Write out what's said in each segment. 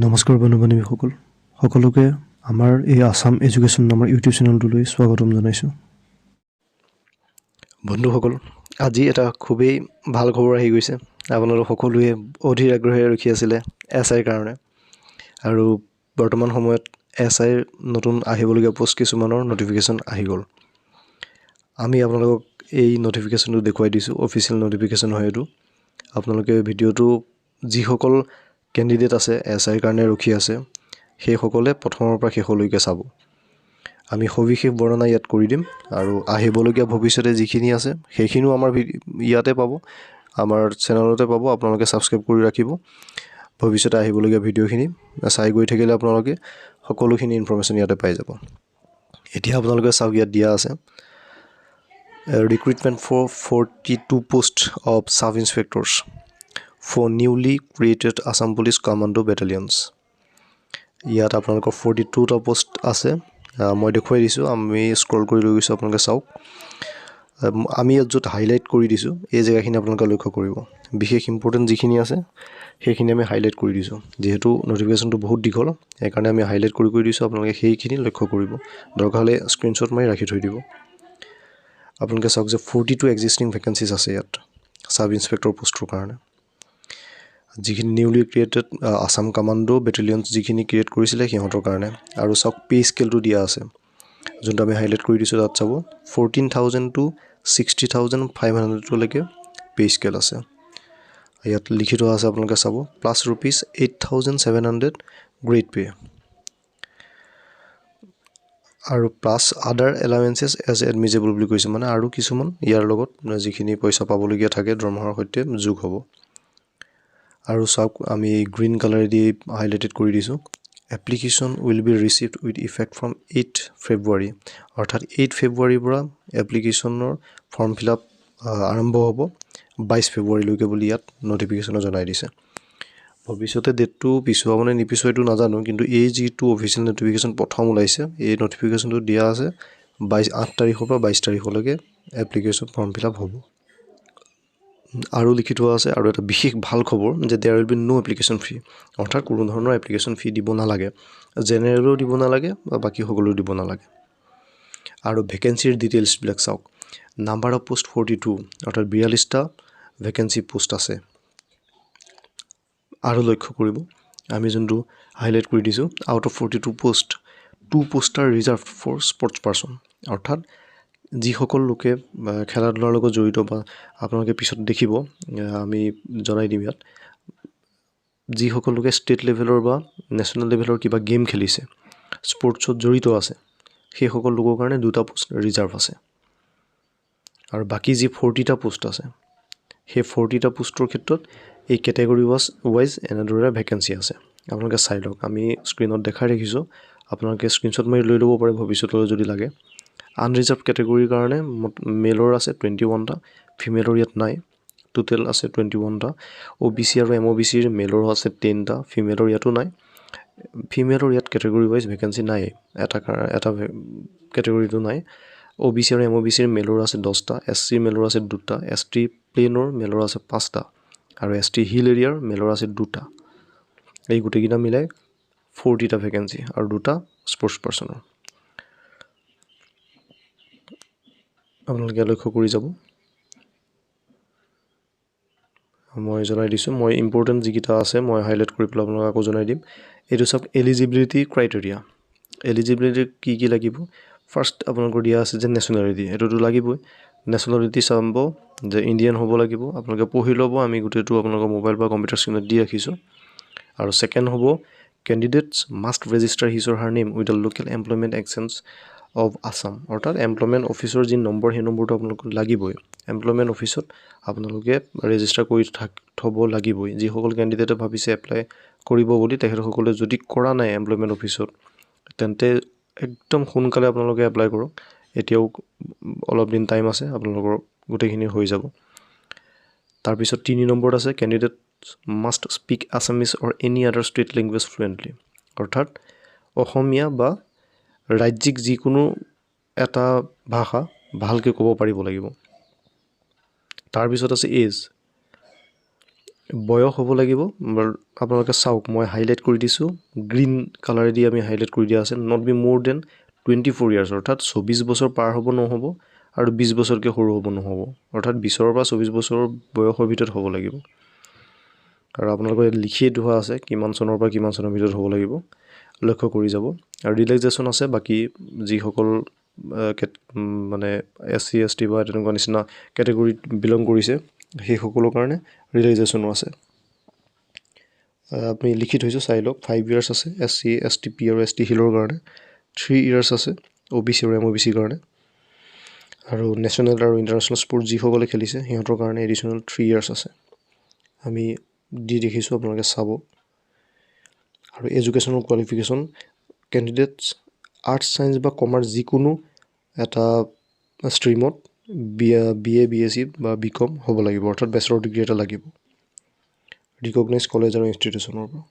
নমস্কাৰ বন্ধু বান্ধৱীসকল, সকলোকে আমাৰ এই আছাম এডুকেশ্যন নামৰ ইউটিউব চেনেলটোলৈ স্বাগতম জনাইছোঁ। বন্ধুসকল, আজি এটা খুবেই ভাল খবৰ আহি গৈছে। আপোনালোক সকলোৱে অধীৰ আগ্ৰহেৰে ৰখি আছিলে এছ আইৰ কাৰণে আৰু বৰ্তমান সময়ত এছ আইৰ নতুন আহিবলগীয়া পষ্ট কিছুমানৰ নটিফিকেশ্যন আহি গ'ল। আমি আপোনালোকক এই নটিফিকেশ্যনটো দেখুৱাই দিছোঁ। অফিচিয়েল নটিফিকেশ্যন হয় এইটো। আপোনালোকে ভিডিঅ'টো, যিসকল কেণ্ডিডেট আছে, এছ আইৰ কাৰণে ৰখি আছে, সেইসকলে প্ৰথমৰ পৰা শেষলৈকে চাব। আমি সবিশেষ বৰ্ণনা ইয়াত কৰি দিম আৰু আহিবলগীয়া ভৱিষ্যতে যিখিনি আছে, সেইখিনিও আমাৰ ইয়াতে পাব, আমাৰ চেনেলতে পাব। আপোনালোকে ছাবস্ক্ৰাইব কৰি ৰাখিব। ভৱিষ্যতে আহিবলগীয়া ভিডিঅ'খিনি চাই গৈ থাকিলে আপোনালোকে সকলোখিনি ইনফৰ্মেশ্যন ইয়াতে পাই যাব। এতিয়া আপোনালোকে চাওক, ইয়াত দিয়া আছে "Recruitment for 42 post of Sub Inspectors for newly created Assam Police Commando Battalions"। ইয়াত আপোনালোকৰ 42টা পষ্ট আছে। মই দেখুৱাই দিছোঁ, আমি স্ক্ৰল কৰি লৈ গৈছোঁ, আপোনালোকে চাওক। আমি ইয়াত য'ত হাইলাইট কৰি দিছোঁ, এই জেগাখিনি আপোনালোকে লক্ষ্য কৰিব। বিশেষ ইম্পৰ্টেণ্ট যিখিনি আছে, সেইখিনি আমি হাইলাইট কৰি দিছোঁ। যিহেতু নটিফিকেশ্যনটো বহুত দীঘল, সেইকাৰণে আমি হাইলাইট কৰি কৰি দিছোঁ। আপোনালোকে সেইখিনি লক্ষ্য কৰিব, দৰকাৰ হ'লে স্ক্ৰীনশ্বট মাৰি ৰাখি থৈ দিব। আপোনালোকে চাওক যে 42 এক্সিষ্টিং ভেকেঞ্চিজ আছে ইয়াত ছাব ইনস্পেক্টৰ পষ্টৰ কাৰণে, যিখিনি newly created Assam Commando Battalions যিখিনি ক্ৰিয়েট কৰিছিলে, সিহঁতৰ কাৰণে। আৰু চাওক, পে' স্কেলটো দিয়া আছে, যোনটো আমি হাইলাইট কৰি দিছোঁ। তাত চাব, 14,000 to 60,500লৈকে পে' স্কেল আছে। ইয়াত লিখি থোৱা আছে, আপোনালোকে চাব, plus ₹8,700 grade pay আৰু plus other allowances as admissible বুলি কৈছে। মানে আৰু কিছুমান ইয়াৰ লগত যিখিনি পইচা পাবলগীয়া থাকে, দৰমহাৰ সৈতে যোগ হ'ব। আৰু চাওক, আমি গ্ৰীণ কালাৰেদি হাইলাইটেড কৰি দিছোঁ, "Application will be received with effect from 8 February"। অৰ্থাৎ 8 ফেব্ৰুৱাৰীৰ পৰা এপ্লিকেশ্যনৰ ফৰ্ম ফিল আপ আৰম্ভ হ'ব 22 ফেব্ৰুৱাৰীলৈকে বুলি ইয়াত নটিফিকেশ্যনত জনাই দিছে। ভৱিষ্যতে ডেটটো পিছুৱাব নে নিপিছুৱাই এইটো নাজানো, কিন্তু এই যিটো অফিচিয়েল নটিফিকেশ্যন প্ৰথম ওলাইছে, এই নটিফিকেশ্যনটো দিয়া আছে 8 তাৰিখৰ পৰা 22 তাৰিখলৈকে এপ্লিকেশ্যন ফৰ্ম ফিল আপ হ'ব। আৰু লিখি থোৱা আছে, আৰু এটা বিশেষ ভাল খবৰ যে "There will be no application fee"। অৰ্থাৎ কোনো ধৰণৰ এপ্লিকেশ্যন ফি দিব নালাগে। জেনেৰেলো দিব নালাগে বা বাকী সকলো দিব নালাগে। আৰু ভেকেঞ্চিৰ ডিটেইলছবিলাক চাওক। নাম্বাৰ অফ পোষ্ট 42, অৰ্থাৎ 42টা ভেকেঞ্চি পোষ্ট আছে। আৰু লক্ষ্য কৰিব, আমি যোনটো হাইলাইট কৰি দিছোঁ, out of 42 post, two post are reserve for sports person। অৰ্থাৎ যিসকল লোকে খেলা ধূলাৰ লগত জড়িত বা আপোনালোকে পিছত দেখিব, আমি জনাই দিম ইয়াত, যিসকল লোকে ষ্টেট লেভেলৰ বা নেশ্যনেল লেভেলৰ কিবা গেম খেলিছে, স্পৰ্টছত জড়িত আছে, সেইসকল লোকৰ কাৰণে দুটা পোষ্ট ৰিজাৰ্ভ আছে। আৰু বাকী যি 40টা পোষ্ট আছে, সেই 40টা পোষ্টৰ ক্ষেত্ৰত এই কেটেগৰী ৱাইজ এনেদৰে ভেকেঞ্চি আছে। আপোনালোকে চাই লওক, আমি স্ক্ৰীণত দেখাই ৰাখিছোঁ। আপোনালোকে স্ক্ৰীণশ্বট মাৰি লৈ ল'ব পাৰে ভৱিষ্যতলৈ যদি লাগে। আনৰিজাৰ্ভ কেটেগৰীৰ কাৰণে মেলৰ আছে 21টা, ফিমেলৰ ইয়াত নাই। টোটেল আছে 21টা। অ' বি চি আৰু এম অ' বি চিৰ মেলৰ আছে 10টা, ফিমেলৰ ইয়াতো নাই। ফিমেলৰ ইয়াত কেটেগৰী ৱাইজ ভেকেঞ্চি নাই, এটা এটা কেটেগৰীটো নাই। অ' বি চি আৰু এম অ' বি চিৰ মেলৰ আছে 10টা, এছ চিৰ মেলৰ আছে দুটা, এছ টি প্লেইনৰ মেলৰ আছে পাঁচটা আৰু এছ টি হিল এৰিয়াৰ মেলৰ আছে দুটা। এই গোটেইকেইটা মিলাই 40টা ভেকেঞ্চি আৰু দুটা স্পৰ্টছ পাৰ্চনৰ। আপোনালোকে লক্ষ্য কৰি যাব। মই জনাই দিছোঁ, মই ইম্পৰ্টেণ্ট যিকেইটা আছে, মই হাইলাইট কৰি পেলাই আপোনালোকক আকৌ জনাই দিম। এইটো চাওক, এলিজিবিলিটি ক্ৰাইটেৰিয়া। এলিজিবিলিটি কি কি লাগিব? ফাৰ্ষ্ট আপোনালোকৰ দিয়া আছে যে নেশ্যনেলিটি, এইটোতো লাগিবই। নেশ্যনেলিটি চাব যে ইণ্ডিয়ান হ'ব লাগিব। আপোনালোকে পঢ়ি ল'ব, আমি গোটেইটো আপোনালোকৰ মোবাইল বা কম্পিউটাৰ স্ক্ৰীণত দি ৰাখিছোঁ। আৰু ছেকেণ্ড হ'ব, candidates must register his or her name with the local employment exchange of Assam। অৰ্থাৎ এমপ্লয়মেণ্ট অফিচৰ যি নম্বৰ, সেই নম্বৰটো আপোনালোকক লাগিবই। এমপ্লয়মেণ্ট অফিচত আপোনালোকে ৰেজিষ্টাৰ কৰি থ'ব লাগিবই। যিসকল কেণ্ডিডেটে ভাবিছে এপ্লাই কৰিব বুলি, তেখেতসকলে যদি কৰা নাই এমপ্লয়মেণ্ট অফিচত, তেন্তে একদম সোনকালে আপোনালোকে এপ্লাই কৰক। এতিয়াও অলপ দিন টাইম আছে, আপোনালোকৰ গোটেইখিনি হৈ যাব। তাৰপিছত 3 নম্বৰত আছে, candidate must speak Assamese or any other state language fluently। অৰ্থাৎ অসমীয়া বা ৰাজ্যিক যিকোনো এটা ভাষা ভালকৈ ক'ব পাৰিব লাগিব। তাৰপিছত আছে এজ। বয়স হ'ব লাগিব, আপোনালোকে চাওক, মই হাইলাইট কৰি দিছোঁ, গ্ৰীণ কালাৰেদি আমি হাইলাইট কৰি দিয়া আছে, not be more than 24 years। অৰ্থাৎ 24 বছৰ পাৰ হ'ব নহ'ব আৰু 20 বছৰতকৈ সৰু হ'ব নহ'ব। অৰ্থাৎ 20ৰ পৰা 24 বছৰৰ বয়সৰ ভিতৰত হ'ব লাগিব। আৰু আপোনালোকৰ ইয়াত লিখিয়ে থোৱা আছে কিমান চনৰ পৰা কিমান চনৰ ভিতৰত হ'ব লাগিব, লক্ষ্য কৰি যাব। আৰু ৰিলেক্সেশ্যন আছে বাকী যিসকল মানে এছ চি, এছ টি বা তেনেকুৱা নিচিনা কেটেগৰীত বিলং কৰিছে, সেইসকলৰ কাৰণে ৰিলেক্সেশ্যনো আছে। আপুনি লিখি থৈছোঁ, চাই লওক। 5 ইয়াৰ্ছ আছে S C, S T, P আৰু এছ টি হিলৰ কাৰণে। 3 ইয়াৰ্ছ আছে অ' বি চি আৰু এম অ' বি চিৰ কাৰণে। আৰু নেশ্যনেল আৰু ইণ্টাৰনেশ্যনেল স্পৰ্টছ যিসকলে খেলিছে, সিহঁতৰ কাৰণে এডিশ্যনেল 3 ইয়াৰ্ছ আছে। আমি দি দেখিছোঁ, আপোনালোকে চাব। আৰু educational qualification, candidates arts, science বা কমাৰ্চ যিকোনো এটা ষ্ট্ৰীমত B A, B S C বা বি কম হ'ব লাগিব। অৰ্থাৎ বেচেলৰ ডিগ্ৰী এটা লাগিব ৰিকগনাইজ কলেজ আৰু ইনষ্টিটিউশ্যনৰ পৰা।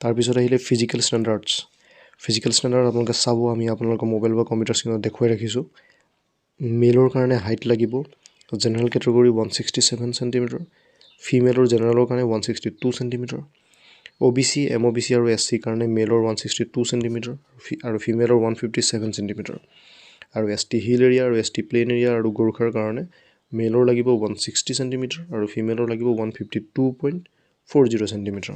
তাৰপিছত আহিলে ফিজিকেল ষ্টেণ্ডাৰ্ডছ। ফিজিকেল ষ্টেণ্ডাৰ্ড আপোনালোকে চাব, আমি আপোনালোকৰ মোবাইল বা কম্পিউটাৰ স্ক্ৰীণত দেখুৱাই ৰাখিছোঁ। মেলৰ কাৰণে হাইট লাগিব general category 167 centimeter, ফিমেলৰ জেনেৰেলৰ কাৰণে 162 centimeter, অ' বি চি, এম অ' বি চি আৰু এছ চিৰ কাৰণে মেলৰ 162 চেণ্টিমিটাৰ আৰু ফিমেলৰ 157 চেণ্টিমিটাৰ। আৰু এছ টি হিল এৰিয়া আৰু এছ টি প্লেইন এৰিয়া আৰু গোৰ্খাৰ কাৰণে মেলৰ লাগিব 160 চেণ্টিমিটাৰ আৰু ফিমেলৰ লাগিব 152.40 centimeter।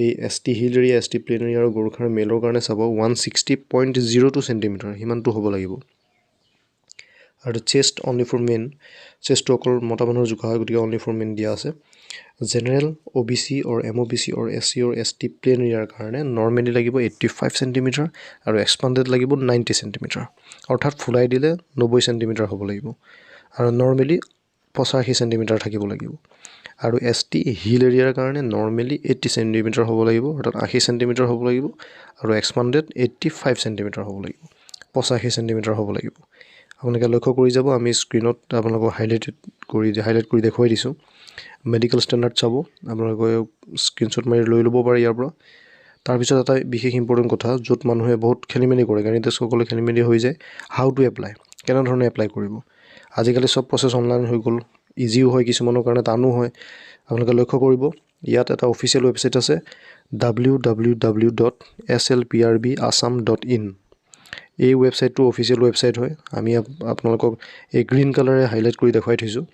এই S T hill area, S T plain area আৰু গোৰ্খাৰ মেলৰ কাৰণে চাব, 160.02 centimeter সিমানটো হ'ব লাগিব। আৰু চেষ্ট অনলি ফৰ মেন, চেষ্টটো অকল মতা মানুহৰ জোখা হয়, গতিকে অনলি ফৰ মেন দিয়া আছে। জেনেৰেল, অ' বি চি অৰ এম অ' বি চি অৰ এছ চি অৰ এছ টি প্লেইন এৰিয়াৰ কাৰণে নৰ্মেলি লাগিব 85 চেণ্টিমিটাৰ আৰু এক্সপাণ্ডেড লাগিব 90 চেণ্টিমিটাৰ। অৰ্থাৎ ফুলাই দিলে 90 চেণ্টিমিটাৰ হ'ব লাগিব আৰু নৰ্মেলি 85 চেণ্টিমিটাৰ থাকিব লাগিব। আৰু এছ টি হিল এৰিয়াৰ কাৰণে নৰ্মেলি 80 চেণ্টিমিটাৰ হ'ব লাগিব, অৰ্থাৎ 80 চেণ্টিমিটাৰ হ'ব লাগিব আৰু এক্সপাণ্ডেড 85 চেণ্টিমিটাৰ হ'ব লাগিব, 85 চেণ্টিমিটাৰ হ'ব লাগিব। আপোনালোকে লক্ষ্য কৰি যাব, আমি স্ক্ৰীণত আপোনালোকক হাইলাইট কৰি দেখুৱাই দিছোঁ। মেডিকেল ষ্টেণ্ডাৰ্ড চাব, আপোনালোকে স্ক্ৰীণশ্বট মাৰি লৈ ল'ব পাৰে ইয়াৰ পৰা। তাৰপিছত এটা বিশেষ ইম্পৰ্টেণ্ট কথা, য'ত মানুহে বহুত খেলি মেলি কৰে, কেণ্ডিডেটছসকলে খেলি মেলি হৈ যায়, how to apply, কেনেধৰণে এপ্লাই কৰিব। আজিকালি চব প্ৰচেছ অনলাইন হৈ গ'ল, ইজিও হয়, কিছুমানৰ কাৰণে টানো হয়। আপোনালোকে লক্ষ্য কৰিব, ইয়াত এটা অফিচিয়েল ৱেবছাইট আছে, www.slprbassam.in। এই ৱেবছাইটটো অফিচিয়েল ৱেবছাইট হয়। আমি আপোনালোকক এই গ্ৰীণ কালাৰে হাইলাইট কৰি দেখুৱাই থৈছোঁ।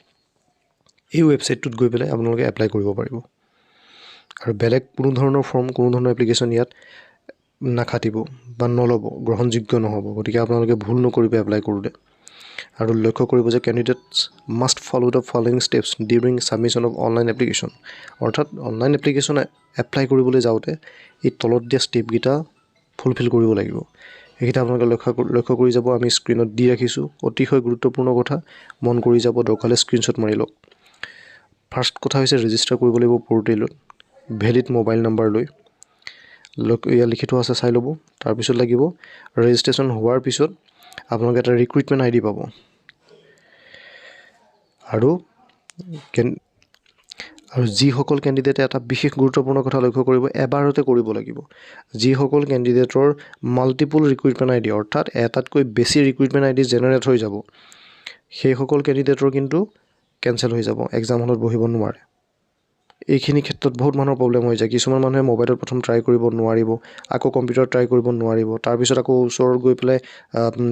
এই ৱেবছাইটটোত গৈ পেলাই আপোনালোকে এপ্লাই কৰিব পাৰিব আৰু বেলেগ কোনো ধৰণৰ ফৰ্ম, কোনো ধৰণৰ এপ্লিকেশ্যন ইয়াত নাখাটিব বা নল'ব, গ্ৰহণযোগ্য নহ'ব। গতিকে আপোনালোকে ভুল নকৰিব এপ্লাই কৰোঁতে। আৰু লক্ষ্য কৰিব যে candidates must follow the following steps during submission of online application। অৰ্থাৎ অনলাইন এপ্লিকেশ্যন এপ্লাই কৰিবলৈ যাওঁতে এই তলত দিয়া ষ্টেপকেইটা ফুলফিল কৰিব লাগিব। সেইকেইটা আপোনালোকে লক্ষ্য কৰি যাব, আমি স্ক্ৰীণত দি ৰাখিছোঁ। অতিশয় গুৰুত্বপূৰ্ণ কথা, মন কৰি যাব, দৰকাৰ হ'লে স্ক্ৰীণশ্বট মাৰি লওক। ফাৰ্ষ্ট কথা হৈছে ৰেজিষ্টাৰ কৰিব লাগিব পৰ্টেলত ভেলিড মোবাইল নাম্বাৰ লৈ। ইয়াত লিখি থোৱা আছে, চাই ল'ব। তাৰপিছত লাগিব ৰেজিষ্ট্ৰেশ্যন হোৱাৰ পিছত আপোনালোকে এটা ৰিক্ৰুইটমেণ্ট আই ডি পাব। আৰু যিসকল কেণ্ডিডেটে, এটা বিশেষ গুৰুত্বপূৰ্ণ কথা লক্ষ্য কৰিব, এবাৰতে কৰিব লাগিব। যিসকল কেণ্ডিডেটৰ মাল্টিপুল ৰিক্ৰুইটমেণ্ট আই ডি, অৰ্থাৎ এটাতকৈ বেছি ৰিক্ৰুইটমেণ্ট আই ডি জেনেৰেট হৈ যাব, সেইসকল কেণ্ডিডেটৰ কিন্তু কেঞ্চেল হৈ যাব, এক্সাম হলত বহিব নোৱাৰে। এইখিনি ক্ষেত্ৰত বহুত মানুহৰ প্ৰব্লেম হৈ যায়। কিছুমান মানুহে মোবাইলত প্ৰথম ট্ৰাই কৰিব নোৱাৰিব, আকৌ কম্পিউটাৰত ট্ৰাই কৰিব নোৱাৰিব, তাৰপিছত আকৌ ওচৰত গৈ পেলাই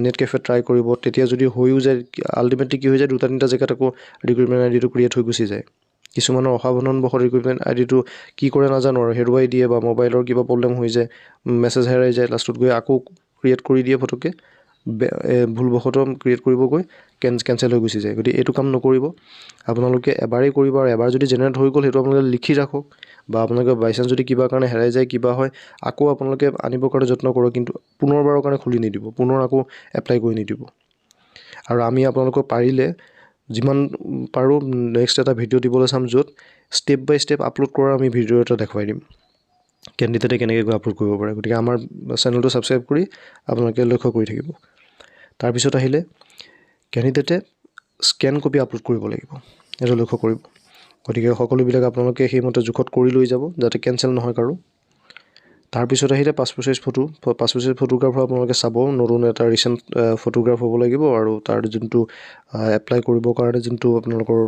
নেট কেফেত ট্ৰাই কৰিব। তেতিয়া যদি হৈও যায়, আল্টিমেটলি কি হৈ যায়, দুটা তিনিটা জেগাত আকৌ ৰিক্ৰুইটমেণ্ট আই ডিটো ক্ৰিয়েট হৈ গুচি যায়। কিছুমানৰ অসাৱধানবশত ৰিক্ৰুইটমেণ্ট আই ডিটো কি কৰে নাজানো আৰু, হেৰুৱাই দিয়ে বা মোবাইলৰ কিবা প্ৰব্লেম হৈ যায়, মেছেজ হেৰাই যায়, লাষ্টত গৈ আকৌ ক্ৰিয়েট কৰি দিয়ে ফটককৈ, ভুলবশতঃ ক্ৰিয়েট কৰিব গৈ কেঞ্চেল হৈ গুচি যায়। গতিকে এইটো কাম নকৰিব। আপোনালোকে এবাৰেই কৰিব আৰু এবাৰ যদি জেনেৰেট হৈ গ'ল, সেইটো আপোনালোকে লিখি ৰাখক বা আপোনালোকে বাই চান্স যদি কিবা কাৰণে হেৰাই যায়, কিবা হয়, আকৌ আপোনালোকে আনিবৰ কাৰণে যত্ন কৰক, কিন্তু পুনৰবাৰৰ কাৰণে খুলি নিদিব, পুনৰ আকৌ এপ্লাই কৰি নিদিব। আৰু আমি আপোনালোকক পাৰিলে যিমান পাৰোঁ নেক্সট এটা ভিডিঅ' দিবলৈ চাম, য'ত ষ্টেপ বাই ষ্টেপ আপলোড কৰাৰ আমি ভিডিঅ' এটা দেখুৱাই দিম, কেণ্ডিডেটে কেনেকৈ গৈ আপলোড কৰিব পাৰে। গতিকে আমাৰ চেনেলটো ছাবস্ক্ৰাইব কৰি আপোনালোকে লক্ষ্য কৰি থাকিব। তাৰপিছত আহিলে কেণ্ডিডেটে স্কেন কপি আপলোড কৰিব লাগিব, এইটো লক্ষ্য কৰিব। গতিকে সকলোবিলাক আপোনালোকে সেইমতে জোখত কৰি লৈ যাব, যাতে কেঞ্চেল নহয় কাৰো। তাৰপিছত আহিলে passport size photo. Passport size ফটোগ্ৰাফৰ আপোনালোকে চাব, নতুন এটা ৰিচেণ্ট ফটোগ্ৰাফ হ'ব লাগিব। আৰু তাৰ যোনটো এপ্লাই কৰিবৰ কাৰণে যোনটো আপোনালোকৰ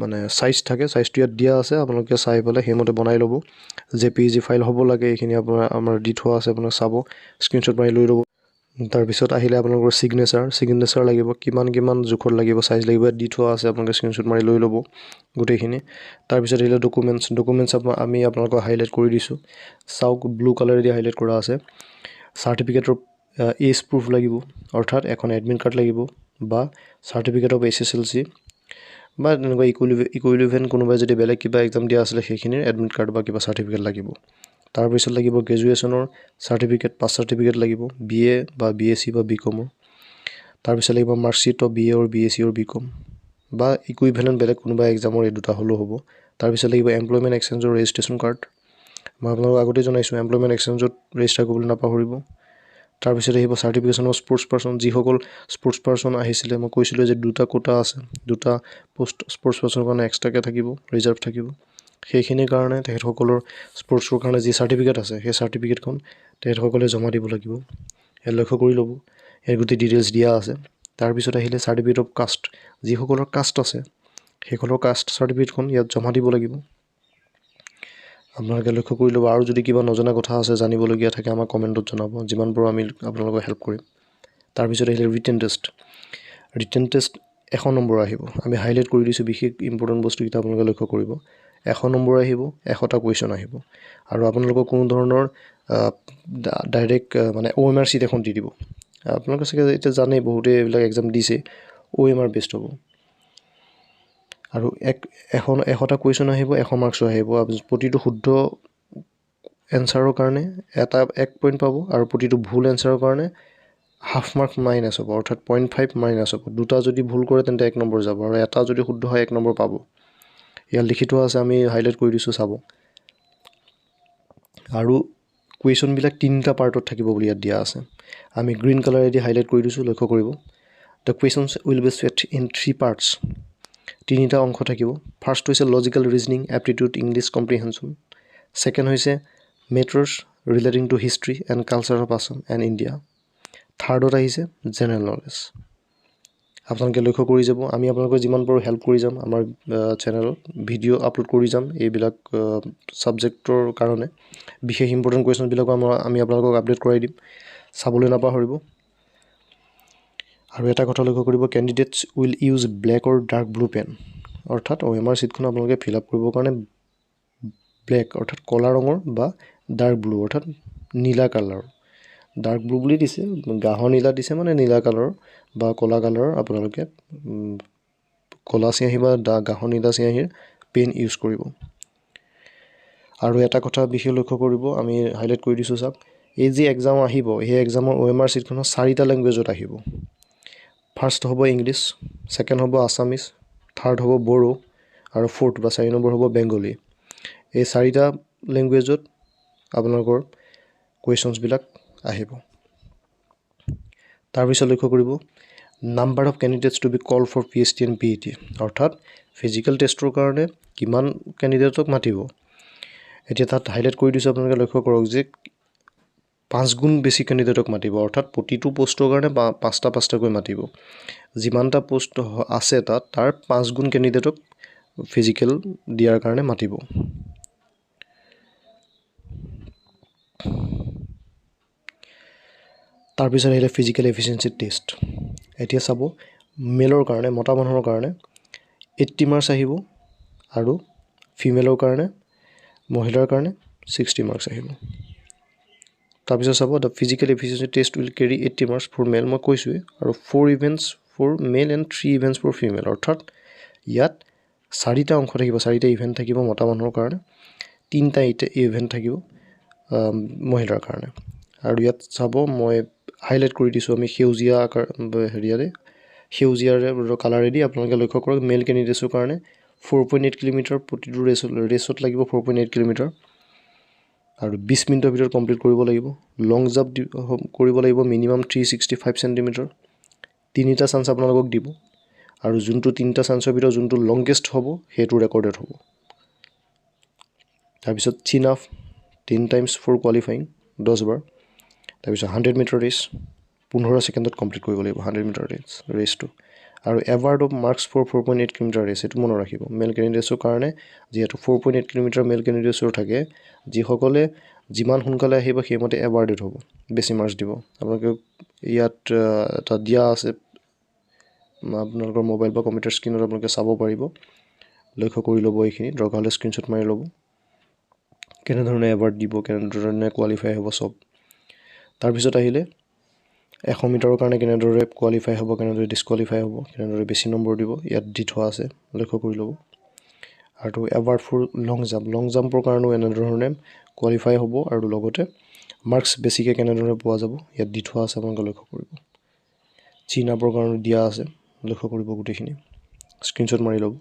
মানে চাইজ থাকে, চাইজটো ইয়াত দিয়া আছে, আপোনালোকে চাই পেলাই সেইমতে বনাই ল'ব। জেপিজি ফাইল হ'ব লাগে, এইখিনি আপোনাৰ আমাৰ দি থোৱা আছে, আপোনাক চাব, স্ক্ৰীনশ্বট মাৰি লৈ ল'ব। তাৰপিছত আহিলে আপোনালোকৰ ছিগনেচাৰ লাগিব, কিমান কিমান জোখত লাগিব, চাইজ লাগিব, ইয়াত দি থোৱা আছে, আপোনালোকে স্ক্ৰীনশ্বট মাৰি লৈ ল'ব গোটেইখিনি। তাৰপিছত আহিলে ডকুমেণ্টছ আমি আপোনালোকক হাইলাইট কৰি দিছোঁ, চাওক ব্লু কালাৰেদি হাইলাইট কৰা আছে। চাৰ্টিফিকেটৰ এজ প্ৰুফ লাগিব, অৰ্থাৎ এখন এডমিট কাৰ্ড লাগিব বা চাৰ্টিফিকেট অফ HSLC বা তেনেকুৱা ইকুইলিভেণ্ট কোনোবাই যদি বেলেগ কিবা এক্সাম দিয়া আছিলে সেইখিনিৰ এডমিট কাৰ্ড বা কিবা চাৰ্টিফিকেট লাগিব। তাৰপিছত লাগিব গ্ৰেজুৱেশ্যনৰ চাৰ্টিফিকেট, পাছ চাৰ্টিফিকেট লাগিব, BA বা BSc বা বি কমৰ। তাৰপিছত লাগিব marksheet of BA or BSc or B.Com বা ইকুইভেলেণ্ট বেলেগ কোনোবা এক্সামৰ, এই দুটা হ'লেও হ'ব। তাৰপিছত লাগিব এমপ্লয়মেণ্ট এক্সচেঞ্জৰ ৰেজিষ্ট্ৰেশ্যন কাৰ্ড। মই আপোনালোকক আগতেই জনাইছোঁ, এমপ্লয়মেণ্ট এক্সচেঞ্জত ৰেজিষ্টাৰ কৰিবলৈ নাপাহৰিব। তাৰপিছত আহিব চাৰ্টিফিকেশ্যন অফ স্পৰ্টছ পাৰ্চন। যিসকল স্পৰ্টছ পাৰ্চন আহিছিলে, মই কৈছিলোঁ যে দুটা কোটা আছে, দুটা পষ্ট স্পৰ্টছ পাৰ্চনৰ কাৰণে এক্সট্ৰাকৈ থাকিব, ৰিজাৰ্ভ থাকিব। সেইখিনিৰ কাৰণে তেখেতসকলৰ স্পৰ্টছৰ কাৰণে যি চাৰ্টিফিকেট আছে, সেই চাৰ্টিফিকেটখন তেখেতসকলে জমা দিব লাগিব। ইয়াত লক্ষ্য কৰি ল'ব, ইয়াত গোটেই ডিটেইলছ দিয়া আছে। তাৰপিছত আহিলে চাৰ্টিফিকেট অফ কাষ্ট। যিসকলৰ কাষ্ট আছে সেইসকলৰ কাষ্ট চাৰ্টিফিকেটখন ইয়াত জমা দিব লাগিব। আপোনালোকে লক্ষ্য কৰি ল'ব। আৰু যদি কিবা নজনা কথা আছে, জানিবলগীয়া থাকে, আমাক কমেণ্টত জনাব, যিমান পাৰোঁ আমি আপোনালোকক হেল্প কৰিম। তাৰপিছত আহিলে written test. Written test 100 number আহিব। আমি হাইলাইট কৰি দিছোঁ বিশেষ ইম্পৰ্টেণ্ট বস্তুকেইটা, আপোনালোকে লক্ষ্য কৰিব। 100 নম্বৰ আহিব, 100টা কুৱেশ্যন আহিব আৰু আপোনালোকক কোনো ধৰণৰ ডাইৰেক্ট মানে OMR seat এখন দি দিব। আপোনালোকে চাগে এতিয়া জানেই, বহুতেই এইবিলাক এক্সাম দিছে, OMR based হ'ব। আৰু এক এশ 100টা কুৱেশ্যন আহিব, 100 মাৰ্কছৰ আহিব। প্ৰতিটো শুদ্ধ এনচাৰৰ কাৰণে 1 পইণ্ট পাব আৰু প্ৰতিটো ভুল এনচাৰৰ কাৰণে হাফ মাৰ্ক মাইনাছ হ'ব, অৰ্থাৎ 0.5 মাইনাছ হ'ব। দুটা যদি ভুল কৰে তেন্তে 1 নম্বৰ যাব আৰু এটা যদি শুদ্ধ হয় 1 নম্বৰ পাব। ইয়াত লিখি থোৱা আছে, আমি হাইলাইট কৰি দিছোঁ, চাব। আৰু কুৱেশ্যনবিলাক তিনিটা পাৰ্টত থাকিব বুলি ইয়াত দিয়া আছে। আমি গ্ৰীণ কালাৰেদি হাইলাইট কৰি দিছোঁ, লক্ষ্য কৰিব। The questions will be set in three parts. তিনিটা অংশ থাকিব। ফাৰ্ষ্ট হৈছে logical reasoning, aptitude, English comprehension. Second হৈছে matters relating to history and culture of Assam and India. থাৰ্ডত আহিছে জেনেৰেল নলেজ। আপোনালোকে লক্ষ্য কৰি যাব, আমি আপোনালোকক যিমান পাৰোঁ হেল্প কৰি যাম। আমাৰ চেনেলত ভিডিঅ' আপলোড কৰি যাম এইবিলাক ছাবজেক্টৰ কাৰণে। বিশেষ ইম্পৰ্টেণ্ট কুৱেশ্যনবিলাকো আমি আপোনালোকক আপডেট কৰাই দিম, চাবলৈ নাপাহৰিব। আৰু এটা কথা লক্ষ্য কৰিব, candidates will use black or dark blue pen. অৰ্থাৎ OMR শ্বীটখন আপোনালোকে ফিল আপ কৰিবৰ কাৰণে ব্লেক অৰ্থাৎ ক'লা ৰঙৰ বা ডাৰ্ক ব্লু অৰ্থাৎ নীলা কালাৰৰ, ডাৰ্ক ব্লু বুলি দিছে, গাঢ় নীলা দিছে, মানে নীলা কালাৰৰ বা ক'লা কালাৰৰ আপোনালোকে ক'লা চিয়াঁহী বা গাঢ় নীলা চিয়াঁহীৰ পেন ইউজ কৰিব। আৰু এটা কথা বিশেষ লক্ষ্য কৰিব, আমি হাইলাইট কৰি দিছোঁ, চাওক। এই যি এক্সাম আহিব, সেই এক্সামৰ OMR শ্বীটখনত চাৰিটা লেংগুৱেজত আহিব। ফাৰ্ষ্ট হ'ব ইংলিছ, ছেকেণ্ড হ'ব আছামিজ, থাৰ্ড হ'ব বড়ো আৰু ফ'ৰ্থ বা 4 নম্বৰ হ'ব বেংগলী। এই চাৰিটা লেংগুৱেজত আপোনালোকৰ কুৱেশ্যনছবিলাক আহিব। তাৰপিছত লক্ষ্য কৰিব, number of candidates to be call for PST and PET, অৰ্থাৎ ফিজিকেল টেষ্টৰ কাৰণে কিমান কেণ্ডিডেটক মাতিব। এতিয়া তাত হাইলাইট কৰি দিছোঁ, আপোনালোকে লক্ষ্য কৰক যে 5 গুণ বেছি কেণ্ডিডেটক মাতিব, অৰ্থাৎ প্ৰতিটো পষ্টৰ কাৰণে পাঁচটা পাঁচটাকৈ মাতিব। যিমানটা পষ্ট আছে তাত, তাৰ 5 গুণ কেণ্ডিডেটক ফিজিকেল দিয়াৰ কাৰণে মাতিব। তাৰপিছত আহিলে ফিজিকেল এফিচিয়েঞ্চি টেষ্ট। এতিয়া চাব, মেলৰ কাৰণে, মতা মানুহৰ কাৰণে 80 মাৰ্কছ আহিব আৰু ফিমেলৰ কাৰণে, মহিলাৰ কাৰণে 60 মাৰ্কছ আহিব। তাৰপিছত চাব, the physical efficiency test will carry 80 marks for male, মই কৈছোঁৱেই, আৰু 4 events for male and 3 events for female. অৰ্থাৎ ইয়াত চাৰিটা অংশ থাকিব, চাৰিটা ইভেণ্ট থাকিব মতা মানুহৰ কাৰণে, তিনিটা ইভেণ্ট থাকিব মহিলাৰ কাৰণে। আৰু ইয়াত চাব, মই হাইলাইট কৰি দিছোঁ, আমি সেউজীয়া আকাৰ হেৰিয়াৰে, সেউজীয়াৰে কালাৰেদি আপোনালোকে লক্ষ্য কৰক। মেল কেণ্ডিডেটছৰ কাৰণে 4.8 কিলোমিটাৰ প্ৰতিটো ৰেচত লাগিব, 4.8 কিলোমিটাৰ আৰু 20 মিনিটৰ ভিতৰত কমপ্লিট কৰিব লাগিব। লং জাম্প কৰিব লাগিব মিনিমাম 365 চেণ্টিমিটাৰ। তিনিটা চান্স আপোনালোকক দিব আৰু যোনটো তিনিটা চান্সৰ ভিতৰত যোনটো লংগেষ্ট হ'ব সেইটো ৰেকৰ্ডেড হ'ব। তাৰপিছত chin up 10 times for qualifying, 10 বাৰ। তাৰপিছত 100 মিটাৰ ৰেচ 15 ছেকেণ্ডত কমপ্লিট কৰিব লাগিব, 100 মিটাৰ ৰেচটো। আৰু award of marks for 4.8 kilometre race, এইটো মনত ৰাখিব। মেল কেণ্ডিডেটছৰ কাৰণে যিহেতু 4.8 কিলোমিটাৰ মেল কেণ্ডিডেটছৰ থাকে, যিসকলে যিমান সোনকালে আহিব সেইমতে এৱাৰ্ডেড হ'ব, বেছি মাৰ্কছ দিব। আপোনালোকে ইয়াত এটা দিয়া আছে, আপোনালোকৰ মোবাইল বা কম্পিউটাৰ স্ক্ৰীণত আপোনালোকে চাব পাৰিব। লক্ষ্য কৰি ল'ব এইখিনি, দৰকাৰ হ'লে স্ক্ৰীণশ্বট মাৰি ল'ব, কেনেধৰণে এৱাৰ্ড দিব, কেনেধৰণে কোৱালিফাই হ'ব চব। তাৰপিছত আহিলে 100 মিটাৰৰ কাৰণে কেনেদৰে কোৱালিফাই হ'ব, কেনেদৰে ডিছকুৱালিফাই হ'ব, কেনেদৰে বেছি নম্বৰ দিব, ইয়াত দি থোৱা আছে, লক্ষ্য কৰি ল'ব। আৰু এৱাৰ্ড ফৰ লং জাম্প, লং জাম্পৰ কাৰণেও এনেধৰণে কোৱালিফাই হ'ব আৰু লগতে মাৰ্কছ বেছিকৈ কেনেদৰে পোৱা যাব ইয়াত দি থোৱা আছে, আপোনালোকে লক্ষ্য কৰিব। চিন আপৰ কাৰণেও দিয়া আছে, লক্ষ্য কৰিব, গোটেইখিনি স্ক্ৰীণশ্বট মাৰি ল'ব।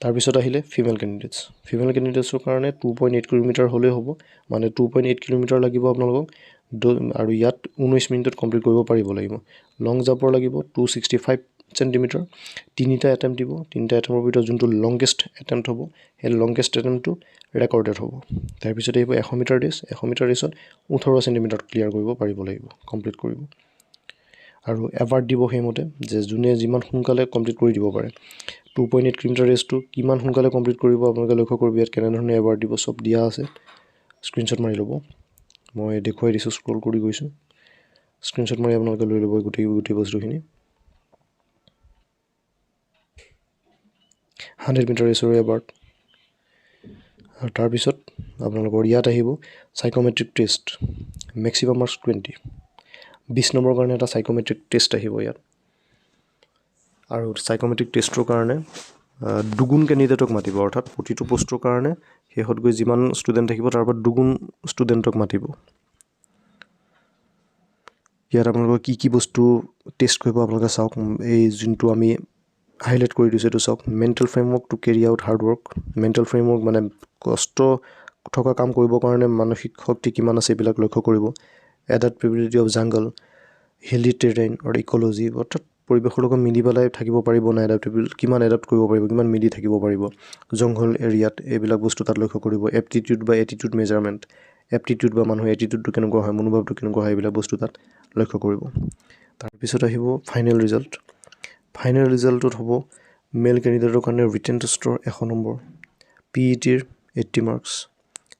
তাৰপিছত আহিলে ফিমেল কেণ্ডিডেটছ। ফিমেল কেণ্ডিডেটছৰ কাৰণে 2.8 কিলোমিটাৰ হ'লেই হ'ব, মানে 2.8 কিলোমিটাৰ লাগিব আপোনালোকক আৰু ইয়াত 19 মিনিটত কমপ্লিট কৰিব পাৰিব লাগিব। লং জাম্পৰ লাগিব 265 চেণ্টিমিটাৰ, তিনিটা এটেম্প দিব। তিনিটা এটেম্পৰ ভিতৰত যোনটো লংগেষ্ট এটেম্প হ'ব, সেই লংগেষ্ট এটেম্পটো ৰেকৰ্ডেড হ'ব। তাৰপিছত আহিব 100 মিটাৰ ৰেচ। 100 মিটাৰ ৰেচত 18 চেণ্টিমিটাৰত ক্লিয়াৰ কৰিব পাৰিব লাগিব, কমপ্লিট কৰিব। আৰু এৱাৰ্ড দিব সেইমতে যে যোনে যিমান সোনকালে কমপ্লিট কৰি দিব পাৰে। 2.8 কিলোমিটাৰ ৰেচটো কিমান সোনকালে কমপ্লিট কৰিব আপোনালোকে লক্ষ্য কৰিব, ইয়াত কেনেধৰণে এৱাৰ্ড দিব চব দিয়া আছে। স্ক্ৰীণশ্বট মাৰি ল'ব, মই দেখুৱাই দিছোঁ, স্ক্ৰল কৰি গৈছোঁ। স্ক্ৰীণশ্বট মাৰি আপোনালোকে লৈ ল'ব গোটেই বস্তুখিনি। 100 মিটাৰ ৰেচৰ এৱাৰ্ড। আৰু তাৰপিছত আপোনালোকৰ ইয়াত আহিব psychometric test, maximum marks 20, 20 নম্বৰৰ কাৰণে এটা চাইক'মেট্ৰিক টেষ্ট আহিব ইয়াত। আৰু চাইক'মেট্ৰিক টেষ্টৰ কাৰণে দুগুণ কেণ্ডিডেটক মাতিব, অৰ্থাৎ প্ৰতিটো পষ্টৰ কাৰণে শেষত গৈ যিমান ষ্টুডেণ্ট থাকিব তাৰ পৰা দুগুণ ষ্টুডেণ্টক মাতিব। ইয়াত আপোনালোকৰ কি কি বস্তু টেষ্ট কৰিব আপোনালোকে চাওক। এই যোনটো আমি হাইলাইট কৰি দিছোঁ এইটো চাওক, mental framework to carry out hard work। Mental framework মানে কষ্ট থকা কাম কৰিবৰ কাৰণে মানসিক শক্তি কিমান আছে এইবিলাক লক্ষ্য কৰিব। Adaptability of jungle, hilly terrain আৰু ইক'লজি, অৰ্থাৎ পৰিৱেশৰ লগত মিলি পেলাই থাকিব পাৰিব নাই, এডাপ্টেবল কিমান এডাপ্ট কৰিব পাৰিব, কিমান মিলি থাকিব পাৰিব জংঘল এৰিয়াত, এইবিলাক বস্তু তাত লক্ষ্য কৰিব। এপ্টিটিউড বা এটিটিউড মেজাৰমেণ্ট, এপ্টিটিউড বা মানুহৰ এটিটিউডটো কেনেকুৱা হয়, মনোভাৱটো কেনেকুৱা হয়, এইবিলাক বস্তু তাত লক্ষ্য কৰিব। তাৰপিছত আহিব ফাইনেল ৰিজাল্ট। ফাইনেল ৰিজাল্টটোত হ'ব মেল কেণ্ডিডেটৰ কাৰণে ৰিটেন টেষ্টৰ 100 নম্বৰ, পিইটিৰ 80 মাৰ্কছ,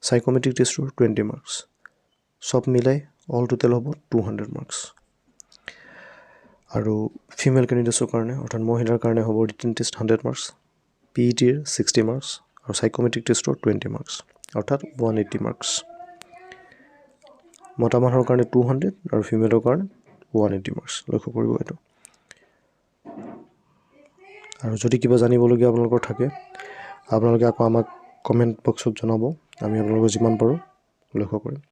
চাইক'মেট্ৰিক টেষ্টৰ 20 মাৰ্কছ, চব মিলাই অল টোটেল হ'ব 200 মাৰ্কছ। আৰু ফিমেল কেণ্ডিডেটছৰ কাৰণে, অৰ্থাৎ মহিলাৰ কাৰণে হ'ব ৰিটেন টেষ্ট 100 মাৰ্কছ, পিইটিৰ 60 মাৰ্কছ আৰু চাইক'মেট্ৰিক টেষ্টৰ 20 মাৰ্কছ, অৰ্থাৎ 180 মাৰ্কছ। মতা মানুহৰ কাৰণে 200 আৰু ফিমেলৰ কাৰণে 180 মাৰ্কছ, লক্ষ্য কৰিব এইটো। আৰু যদি কিবা জানিবলগীয়া আপোনালোকৰ থাকে, আপোনালোকে আকৌ আমাক কমেণ্ট বক্সত জনাব, আমি আপোনালোকক যিমান পাৰোঁ লক্ষ্য কৰিম।